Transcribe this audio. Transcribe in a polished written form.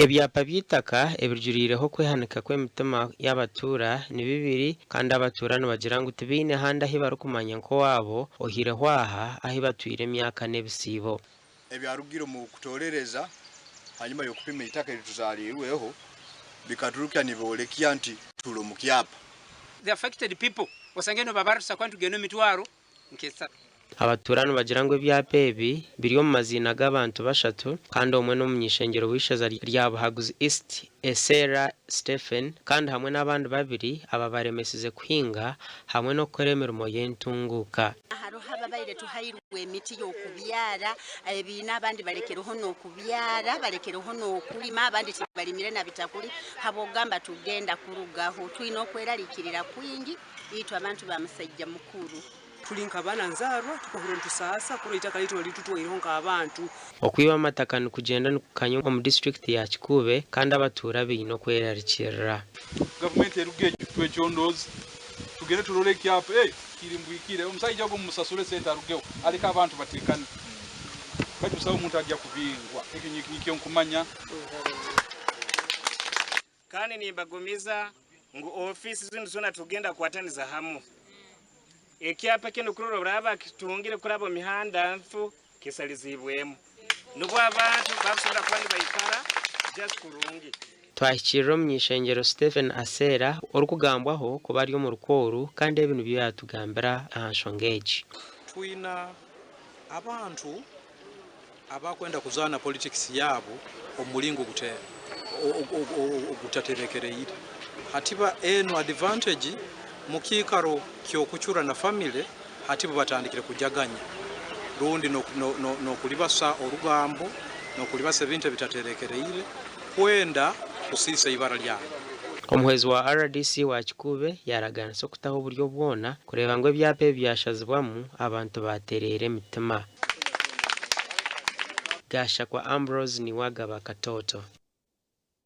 Ebyapa by'eitaka ebijuriireho okwehanika kw'emitima y'abatuura ni bibiri kandi abatuura nibagira ngu tibaine handi ahi barikumanya nk'owaabo oihireho aha ahi batwire emyaka n'ebisiibo. Ebyarugire omu kutoorereza hanyuma y'okupima eitaka erituzaariirweho bikaturukya niborekya nti turi omu kyapa. The affected people osange nibabarisa kuba nitugenda emitwaro nk'esatu. Abatuura nibagira ngu ebyapa ebi biri omu maziina g'abantu bashatu kandi omwe n'omuny'ishengyero w'eishaza rya Buhaguzi East, Esera Stephen kandi hamwe n'abandi babiri ababaremesize kuhinga hamwe n'okukora emirimo y'entunguuka. Hariho ababaire tuhairwe emiti y'okubyara ebiina abandi barekereho n'okubyara barekereho n'okulima abandi tibarimire na bitakuri habw'okugamba tugenda kurugaho twine okwerarikirira kwingi itwe abantu ba musaija mukuru. Turi nk'abaana nzaarwa tukahurira nitusaasa kurora eitaka ryaitu baritutwaireho nk'abantu. Okwiba amataka nikugyenda nikukanya omu disiturikiti ya Kikuube kandi abatuura baine okwerarikirira. Gavumenti eruge egyo twekyondooze tugende turore ekyapa eh kiri mbwikire omusaija ogu mumusasure sente arugeho areke abantu batekane baitu busaho omuntu agya kubingwa ekyo nikyo nkumanya. Kandi nimbagumiza ngu ofiisi zinu zoona tugenda kukwataniza hamu. Ekyapa kinu kurora obu bakitungire kuraba omu mihanda nfu kisaliziibwemu nubwo abantu bakusobora kuba nibaikara just kurungi. Twahikirira omuny'ishengyero Stephen Aseera orikugambwaho kuba ari omu rukoru kandi ebi nibyo yaatugambira aha nshonga egi. Twina abantu Abakwenda kuzaana politics yaabo omu muringo ogutaterekereire hati ba enu advantage mukiikaro kyokucura na family hati bo batandikire kujaganya rundi nokuribasa orugambo nokuribasa ebintu ebitaterekereire kwenda kusiisa ibara lyange. Omuhwezi wa rdc wa Kikuube yaaraganisa okutaho oburyo bwona kureeba ngu ebyapa ebi byashazibwamu abantu baatereera emitima. Gashakwa Ambrose niwe agaba Katoto.